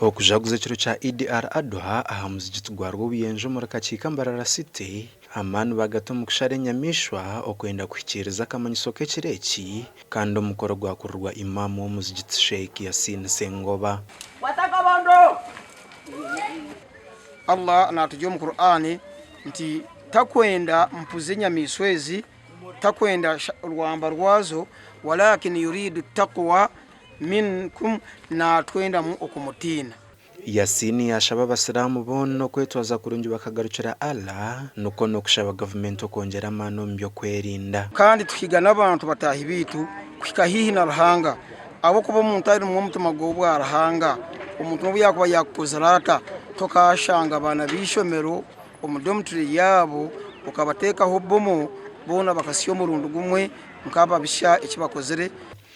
Okujaguza ekiro kya Eid al-Adha aha muzigiti gwa Rwobuyenje omuri Kakiika Mbarara City, amaani bagata omu kushara enyamaishwa okwenda kuhikiiriza akamanyiso k'ekiro eki kandi omukoro gwakurirwa Imam w'omuzigiti Sheikh Yasin Ssengoba. Allah natugira omu Qur'an nti takwenda mpuza enyamaishwa ezi, takwenda rwamba rwazo, walakin yuridu taqwa minkum, natwendamu okumutiina. Yasin yaashaba abasiraamu boona okwetwaza kurungi bakagarukira Allah nikwo n'okushaba gavumenti okwongyera amaani omu by'okwerinda. Kandi tuhiga n'abantu bataahi baitu kuhika haihi na Ruhanga, ahabw'okuba omuntu arimu omutima gw'obwa Ruhanga, omuntu n'obu yaakuba yaakukozire ata, tokaashanga abaana b'eishomero omu domitore yaabo okabateekaho bomu boona bakasya omurundi gumwe nk'ababisha eki bakozire.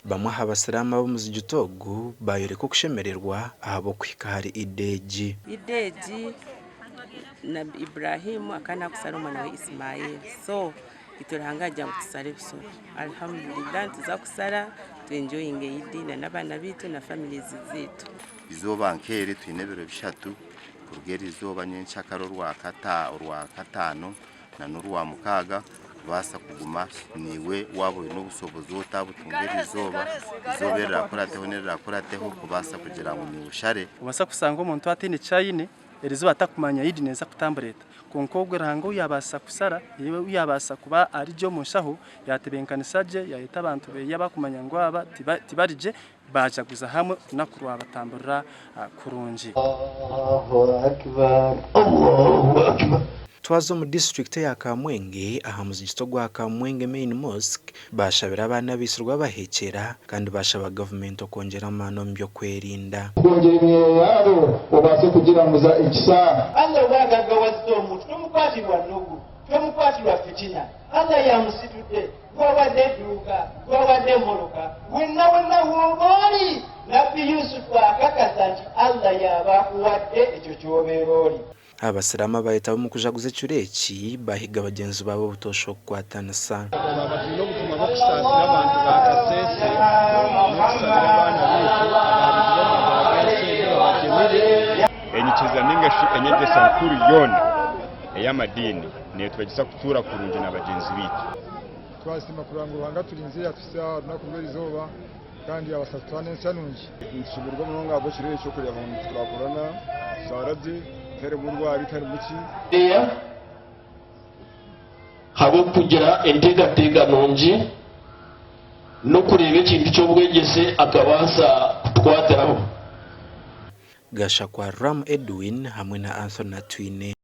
Bamwe aha basiraamu ab'omuzigiti ogu baayoreka okushemererwa ahabw'okuhika ahari Eid egi. Eid egi Nabbi Ibrahim akaba nakusara omwana we Ismail so itwe Ruhanga yagira ngu tusare ebisoro Alhamdulillah nituza kusara tu enjoyinge Eid na n'abaana baitu na families zaitu. Eizooba nk'eri twine ebiro bishatu kuruga eri izooba nyenkyakare orwakataano na n'orwamukaaga kubaasa kuguma naiwe waaba oine obushobozi otabutunga eri izooba, izooba erirakurateho n'erirakurateho kubaasa kugira ngu naiwe oshare. Nobaasa kushanga omuntu ataine eki aine, erizooba atakumanya Eid neeza kutambura eta. Kwonka ogwo Ruhanga ou yaabaasa kushara, ou yaabaasa kuba ari gye omu nshaho, yaatebeekanisa gye, yaayeta abantu be abu arikumanya ngu aba tibari gye, baajaguza hamwe orunaku rwabatamburira kurungi. Twaza omu disiturikiti eya Kamwenge aha muzigiti ogwa Kamwenge Main Mosque baashabira abaana abaitsirwe abahekyera kandi baashaba gavumenti okwongyera amaani omu by'okwerinda. Kwongyera emyoyo yaabo, obaase kugiramuza ekisa. Allah oba agaggawazza omuntu tomukwatirwa nnugu, tomukwatirwa fitina, Allah y'amusitudde, gw'awadde edduuka, gw'awadde emmoloka, wenna wenna w'oba oli, Nabbi Yusufu akakasa nti Allah y'aba akuwadde ekyo ky'obeera oli. Abasiraamu abaayetaba omu kujaguza ekiro eki baahiga bagyenzi baabo obutoosha okukwatanisa. Twaba twine obutumwa bw'okusaasira abantu ba Kasese n'okusabira abaana baitu abaarugire omu magara g'ensi egi babagyemire. Enyikiriza ninga shi enyegyesa nkuru yoona ey'amadiini neetwegyesa kutuura kurungi na bagyenzi baitu. Twasiima kureba ngu Ruhanga aturinzire yatuhitsya aha runaku rw'erizooba kandi yabaasa kutuha n'ensya nungi. Nitushemererwa munonga ahabw'ekiro eki okureeba ngu twakurana, tushaara gye, tiharimu rwari, tiharimu ki. Ahabw'okugira enteekateeka nungi n'okureeba ekintu ky'obwegyese akabaasa kutukwatiraho. Gashakwa Ram Edwin hamwe na Anthony Atwine.